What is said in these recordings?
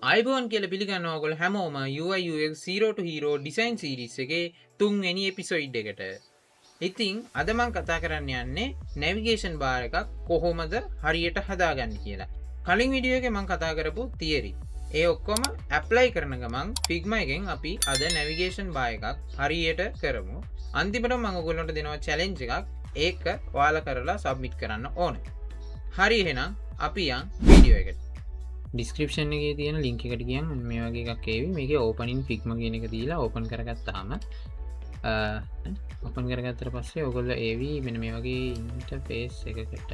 ආයුබෝවන් කියලා පිළිගන්නවා ඔයගොල්ලෝ හැමෝම UI UX 0 to Hero Design Series එකේ තුන්වෙනි එපිසෝඩ් එකට. ඉතින් අද මං කතා කරන්න යන්නේ නැවිගේෂන් බාර් එකක් කොහොමද හරියට හදාගන්නේ කියලා. කලින් වීඩියෝ එකේ මං කතා කරපු තියරි ඒ ඔක්කොම ඇප්ලයි කරන ගමන් Figma එකෙන් අපි අද නැවිගේෂන් බාර් එකක් හරියට කරමු. අන්තිමට මං ඔයගොල්ලන්ට දෙනවා චැලෙන්ජ් එකක්. ඒක ඔයාලා කරලා සබ්මිට් කරන්න ඕනේ. හරි, එහෙනම් අපි යන් වීඩියෝ එකට. ඩිස්ක්‍රිප්ෂන් එකේ තියෙන ලින්ක් එකට ගියන් මේ වගේ එකක් ඒවි. මේකේ ඕපන් ඉන් Figma කියන එක දීලා ඕපන් කරගත්තාම, ඕපන් කරගත්තට පස්සේ ඔයගොල්ලෝ ඒවි මෙන්න මේ වගේ ඉන්ටර්ෆේස් එකකට.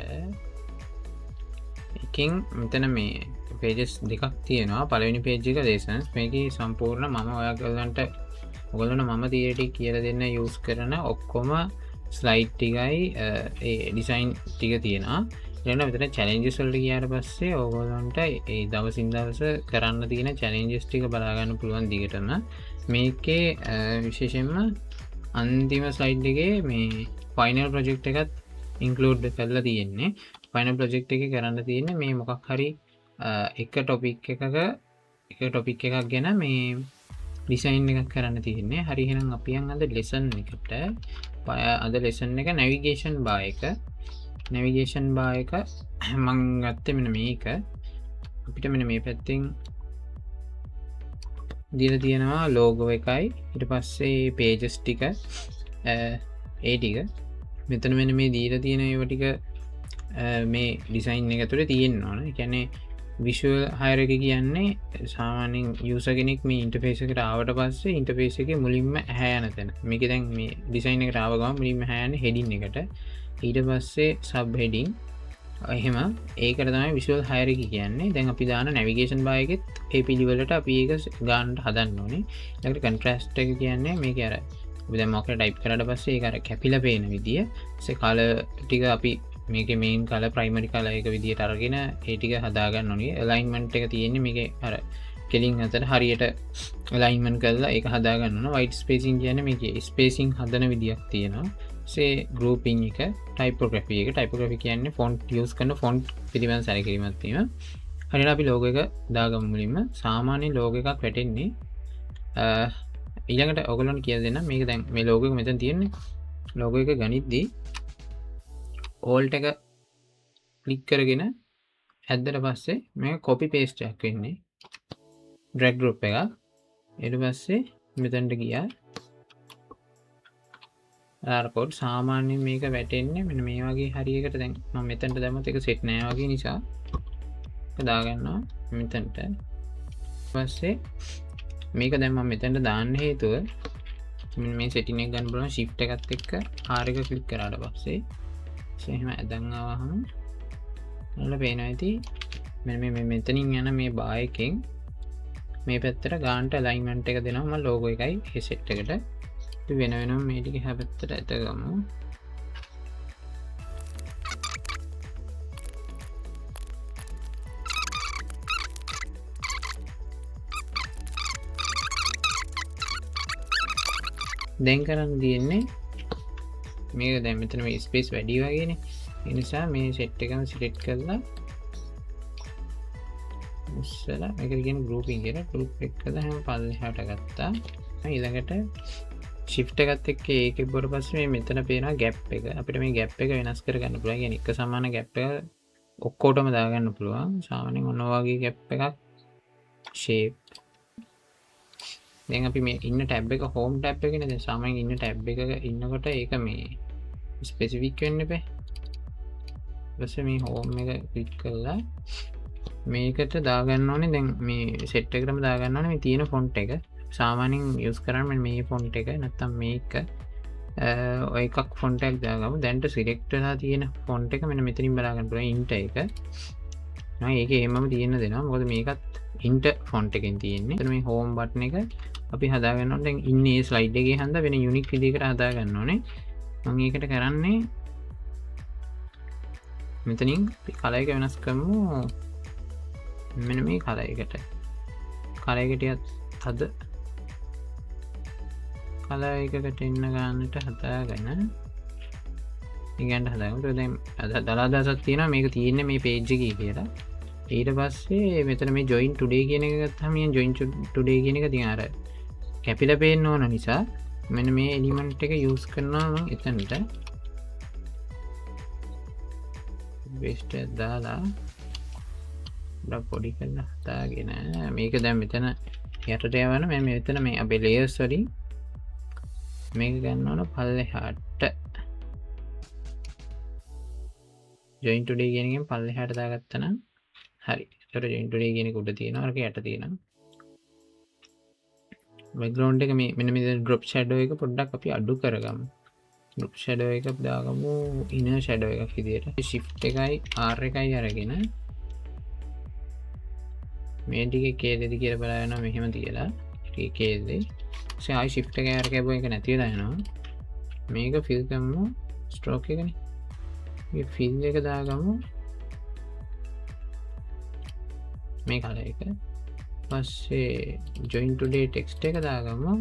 එකෙන් මෙතන මේ පේජස් දෙකක් තියෙනවා. පළවෙනි පේජ් එක ලෙසන්ස්. මේකේ සම්පූර්ණ මම ඔයාලන්ට ඔයගොල්ලන්ට මම තියරි ටික කියලා දෙන්න යූස් කරන ඔක්කොම ස්ලයිඩ් ටිකයි ඒ ඩිසයින් ටික තියෙනවා. ඊළඟට මෙතන චැලෙන්ජස් වලට ගියාට පස්සේ ඕගොල්ලන්ට ඒ දවසින් දවස කරන්න තියෙන චැලෙන්ජස් ටික බලා ගන්න පුළුවන් දිගටම. මේකේ විශේෂයෙන්ම අන්තිම ස්ලයිඩ් එකේ මේ ෆයිනල් ප්‍රොජෙක්ට් එකත් ඉන්ක්ලූඩ් කරලා තියෙන්නේ. ෆයිනල් ප්‍රොජෙක්ට් එකේ කරන්න තියෙන්නේ මේ මොකක් හරි එක ටොපික් එකක එක ටොපික් එකක් ගැන මේ ඩිසයින් එකක් කරන්න තියෙන්නේ. හරි, එහෙනම් අපි යන් අද ලෙසන් එකට. අද ලෙසන් එක නැවිගේෂන් බාර් එක. නැවිගේෂන් බාර් එක මං ගත්තේ මෙන්න මේක. අපිට මෙන්න මේ පැත්තෙන් දීලා තියෙනවා ලෝගෝ එකයි, ඊට පස්සේ පේජස් ටික, ඒ ටික මෙතන මෙන්න මේ දීලා තියෙන ඒවා ටික මේ ඩිසයින් එක ඇතුලේ තියෙන්න ඕන. ඒ කියන්නේ විෂුවල් හයරකි කියන්නේ සාමාන්‍යයෙන් යූසර් කෙනෙක් මේ ඉන්ටර්ෆේස් එකට ආවට පස්සේ ඉන්ටර්ෆේස් එකේ මුලින්ම ඇහැ යන තැන. මේකේ දැන් මේ ඩිසයින් එකට ආව ගමන් මුලින්ම ඇහැ යන්නේ හෙඩින් එකට. ඊට පස්සේ සබ් හෙඩින්. එහෙම ඒකට තමයි විෂුවල් හයරකි කියන්නේ. දැන් අපි දාන නැවිගේෂන් බාර් එකෙත් ඒ පිළිවෙලට අපි ඒක ගන්න හදන්න ඕනේ. ඊළඟට කන්ට්‍රාස්ට් එක කියන්නේ මේකේ අර අපි දැන් මොකක් ටයිප් කරාට පස්සේ ඒක අර කැපිලා පේන විදිය. ඊපස්සේ කලර් ටික අපි මේකේ මේන් කලර් ප්‍රයිමරි කලර් එක විදියට අරගෙන ඒ ටික හදාගන්න ඕනේ. ඇලයින්මන්ට් එක තියෙන්නේ මේකේ අර කෙලින් අතර හරියට ඇලයින්මන්ට් කරලා ඒක හදාගන්න ඕන. වයිට් ස්පේසින් කියන්නේ මේකේ ස්පේසින් හදන විදියක් තියෙනවා. සේ ගෲපින් එක, ටයිපෝග්‍රැෆි එක. ටයිපෝග්‍රැෆි කියන්නේ ෆොන්ට් යූස් කරන ෆොන්ට් පිළිබඳ සැලකිලිමත් වීම. හරියට අපි ලෝගෝ එක දාගමු මුලින්ම. සාමාන්‍ය ලෝගෝ එකක් වැටෙන්නේ, ඊළඟට ඔයගොල්ලන්ට කියලා දෙන්නම්. මේක දැන් මේ ලෝගෝ එක මෙතන තියෙන්නේ. ලෝගෝ එක ගනිද්දී ඕල්ට් එක ක්ලික් කරගෙන ඇද්දට පස්සේ මේක කොපි පේස්ට් එකක් වෙන්නේ. ඩ්‍රැග් ඩ්‍රොප් එකක්. ඊට පස්සේ මෙතනට ගියා. ආර් කෝඩ් සාමාන්‍යයෙන් මේක වැටෙන්නේ මෙන්න මේ වගේ හරියකට. දැන් මම මෙතනට දැම්මොත් ඒක සෙට් නෑ වගේ නිසා ඒක දාගන්නවා මෙතනට. ඊපස්සේ මේක දැන් මම මෙතනට දාන්න හේතුව මෙන්න මේ සෙටින් එක ගන්න බලන ෂිෆ්ට් එකත් එක්ක ආර් එක ක්ලික් කරාට පස්සේ එහෙම ඇදන් ආවහම ඔයාලට පේනවා ඇති මෙන්න මේ මෙතනින් යන මේ බාර් එකෙන් මේ පැත්තට ගානට ඇලයින්මන්ට් එක දෙනවා මම ලෝගෝ එකයි ඒ සෙට් එකට. අපි වෙන වෙනම මේ ටික එහා පැත්තට ඇදගමු. දැන් කරන්න තියෙන්නේ මේක දැන් මෙතන මේ ස්පේස් වැඩි වගේනේ. ඒ නිසා මේ සෙට් එකම සිලෙක්ට් කරලා ඉස්සලා මේකට කියන ගෲපින් කියලා ගෲප් එක කරලා හැම පල්ලෙහාට ගත්තා. ඊළඟට ෂිෆ්ට් එකත් එක්ක ඒක ඉබ්බට පස්සේ මේ මෙතන පේනවා ගැප් එක. අපිට මේ ගැප් එක වෙනස් කරගන්න පුළුවන්. ඒ කියන්නේ එක සමාන ගැප් එක ඔක්කොටම දාගන්න පුළුවන්. සාමාන්‍යයෙන් ඔන්න ඔය වගේ ගැප් එකක් ෂේප්. දැන් අපි මේ ඉන්න ටැබ් එක හෝම් ටැබ් එකනේ. දැන් සාමාන්‍යයෙන් ඉන්න ටැබ් එකක ඉන්නකොට ඒක මේ ස්පෙසිෆික් වෙන්න එපා. ඊට පස්සේ මේ හෝම් එක ක්ලික් කරලා මේකට දාගන්න ඕනේ. දැන් මේ සෙට් එකටම දාගන්න ඕනේ මේ තියෙන ෆොන්ට් එක. සාමාන්‍යයෙන් යූස් කරන්නේ මේ ෆොන්ට් එක නැත්තම් මේක, ඔය එකක් ෆොන්ට් එකක් දාගමු. දැන්ට සිලෙක්ට් වෙලා තියෙන ෆොන්ට් එක මෙන්න මෙතනින් බලා ගන්න පුළුවන් ඉන්ටර් එක. නෑ ඒක එහෙමම තියෙන්න දෙනවා. මොකද මේකත් ඉන්ටර් ෆොන්ට් එකෙන් තියෙන්නේ. එතන මේ හෝම් බටන් එක අපි හදාගන්න ඕනේ. දැන් ඉන්නේ මේ ස්ලයිඩ් එකේ හන්ද වෙන යුනික් විදිහකට හදාගන්න ඕනේ. මම ඒකට කරන්නේ මෙතනින් අපි කලර් එක වෙනස් කරමු. මෙන්න මේ කලර් එකට. කලර් එක ටිකක් තද කලර් එකකට එන්න ගන්නට හදාගෙන ඉගැන්ට හදාගමු. දැන් අද දල අදහසක් තියෙනවා මේක තියෙන්නේ මේ පේජ් එකේ කියලා. ඊට පස්සේ මෙතන මේ ජොයින් ටුඩේ කියන එක ගත්තාම මේ ජොයින් ටුඩේ කියන එක තියන් අර කැපිලා පේන්න ඕන නිසා මෙන්න මේ එලිමන්ට් එක යූස් කරනවා මම. එතනට බෙස්ට් එක දාලා පොඩ්ඩක් පොඩි කරලා හදාගෙන මේක දැන් මෙතන යටට යවන. මම මෙතන මේ අපේ ලේයර්ස් වලින් මේක ගන්න ඕන පල්ලෙහාට. ජොයින් ටුඩේ කියන එකෙන් පල්ලෙහාට දාගත්තා නම් හරි. ඒතර ජොයින් ටුඩේ කියන එක උඩ තියෙනවා, අරක යට තියෙනවා. බැක්ග්‍රවුන්ඩ් එක මේ මෙන්න මේ ඩ්‍රොප් ෂැඩෝ එක පොඩ්ඩක් අපි අඩු කරගමු. ඩ්‍රොප් ෂැඩෝ එක දාගමු ඉනර් ෂැඩෝ එකක් විදියට. ෂිෆ්ට් එකයි R එකයි අරගෙන මේ ටික කේලෙදි කියලා බලනවා මෙහෙම තියලා. ටික කේලෙදි. ඊට ආයි ෂිෆ්ට් එකයි R එකයි එක නැති වෙලා යනවා. මේක ෆිල් කරමු ස්ට්‍රෝක් එකනේ. මේ ෆිල් එක දාගමු මේ කලර් එක. පස්සේ ජොයින් ටුඩේ ටෙක්ස්ට් එක දාගමු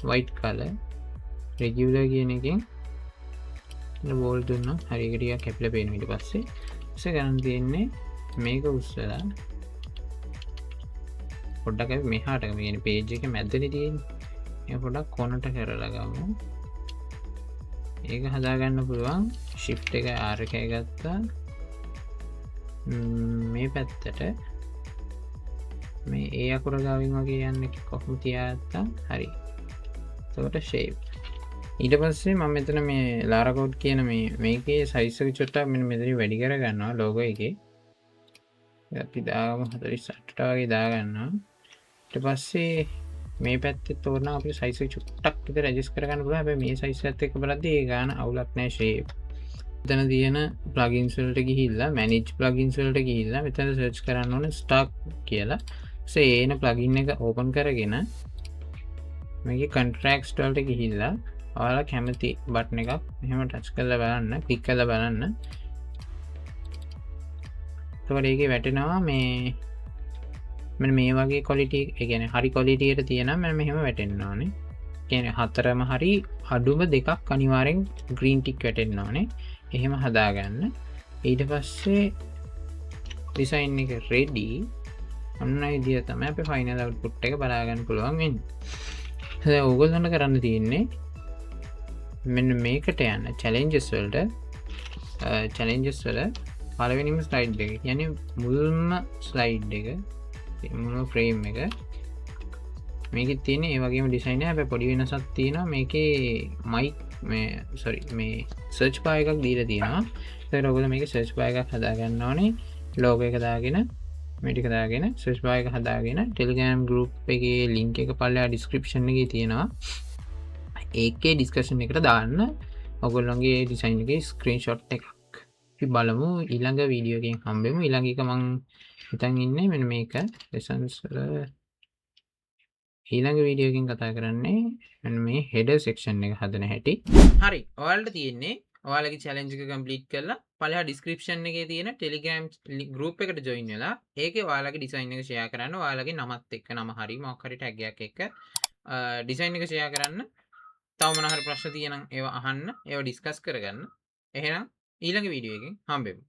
white color. Regular කියන එකෙන් බෝල් දුන්නා. හරි, ඒක ටිකක් කැපිලා පේනවා. ඊට පස්සේ ඉතින් ගන්න තියෙන්නේ මේක උස්සලා පොඩ්ඩක් අපි මෙහාට ගමු. මේ පේජ් එක මැද්දනේ තියෙන්නේ. ඒක පොඩ්ඩක් කොනට කරලා ගමු. ඒක හදාගන්න පුළුවන් ෂිෆ්ට් එක R එකයි ගත්තා. මේ පැත්තට මේ ඒ අකුර ගාවින් වගේ යන්නේ කොහොම තියාගත්තා. හරි, එතකොට ෂේප්. ඊට පස්සේ මම මෙතන මේ ලාරා කෝඩ් කියන මේ මේකේ සයිස් එක චුට්ටක් මෙන්න මෙතනින් වැඩි කරගන්නවා ලෝගෝ එකේ. අපි දාගමු 48ට වගේ දාගන්නවා. ඊට පස්සේ මේ පැත්තේ තෝරන අපිට සයිස් එක චුට්ටක් විතර ඇඩ්ජස්ට් කරගන්න පුළුවන්. හැබැයි මේ සයිස් එකත් එක්ක බලද්දී ඒ ගාන අවුලක් නෑ. ෂේප් මෙතන තියෙන ප්ලගින්ස් වලට ගිහිල්ලා, මැනේජ් ප්ලගින්ස් වලට ගිහිල්ලා මෙතන සර්ච් කරන්න ඕනේ ස්ටාක් කියලා. ඊට ඒන ප්ලගින් එක ඕපන් කරගෙන මේකේ කොන්ට්‍රැක්ට්ස් වලට ගිහිල්ලා ඔයාලා කැමති බටන් එකක් මෙහෙම ටච් කරලා බලන්න, ක්ලික් කරලා බලන්න. එතකොට ඒකේ වැටෙනවා මේ මෙන්න මේ වගේ ක්වොලිටි, ඒ කියන්නේ හරි ක්වොලිටි එකට තියෙනවා මෙන්න මෙහෙම වැටෙන්න ඕනේ. ඒ කියන්නේ හතරම හරි අඩුම දෙකක් අනිවාර්යෙන් ග්‍රීන් ටික් වැටෙන්න ඕනේ. එහෙම හදාගන්න. ඊට පස්සේ ඩිසයින් එක රෙඩි. ඔන්න ඔය විදිය තමයි අපේ ෆයිනල් අවුට්පුට් එක බලා ගන්න පුළුවන් වෙන්නේ. දැන් ඕගොල්ලන්ට කරන්න තියෙන්නේ මෙන්න මේකට යන්න චැලෙන්ජස් වලට. චැලෙන්ජස් වල පළවෙනිම ස්ලයිඩ් එක, කියන්නේ මුල්ම ස්ලයිඩ් එක, මුල්ම ෆ්‍රේම් එක. මේකෙත් තියෙන ඒ වගේම ඩිසයින් එක. හැබැයි පොඩි වෙනසක් තියෙනවා. මේකේ මයික් මේ සෝරි මේ සර්ච් බාර් එකක් දීලා තියෙනවා. ඒතකොට ඔයගොල්ලෝ මේකේ සර්ච් බාර් එකක් හදාගන්න ඕනේ. ලෝගෝ එක දාගෙන මේ ටික දාගෙන සර්ච් බාර් එක හදාගෙන Telegram group එකේ link එක පල්ලෙහා ඩිස්ක්‍රිප්ෂන් එකේ තියෙනවා. ඒකේ ඩිස්කෂන් එකට දාන්න ඔයගොල්ලන්ගේ ඩිසයින් එකේ ස්ක්‍රීන්ෂොට් එකක්. අපි බලමු, ඊළඟ වීඩියෝ එකෙන් හම්බෙමු. ඊළඟ එක මං හිතන් ඉන්නේ මෙන්න මේක ලෙසන්ස් වල ඊළඟ වීඩියෝ එකෙන් කතා කරන්නේ මෙන්න මේ හෙඩර් සෙක්ෂන් එක හදන හැටි. හරි, ඔයාලට තියෙන්නේ ඔයාලගේ චැලෙන්ජ් එක කම්ප්ලීට් කරලා පල්ලෙහා ඩිස්ක්‍රිප්ෂන් එකේ තියෙන Telegram group එකට ජොයින් වෙලා ඒකේ ඔයාලගේ ඩිසයින් එක ෂෙයා කරන්න. ඔයාලගේ නමත් එක්ක, නම හරි මොකක් හරි ටැග් එකක් එක්ක ඩිසයින් එක ෂෙයා කරන්න. තව මොන හරි ප්‍රශ්න තියෙනම් ඒවා අහන්න, ඒවා ඩිස්කස් කරගන්න. එහෙනම් ඊළඟ වීඩියෝ එකෙන් හම්බෙමු.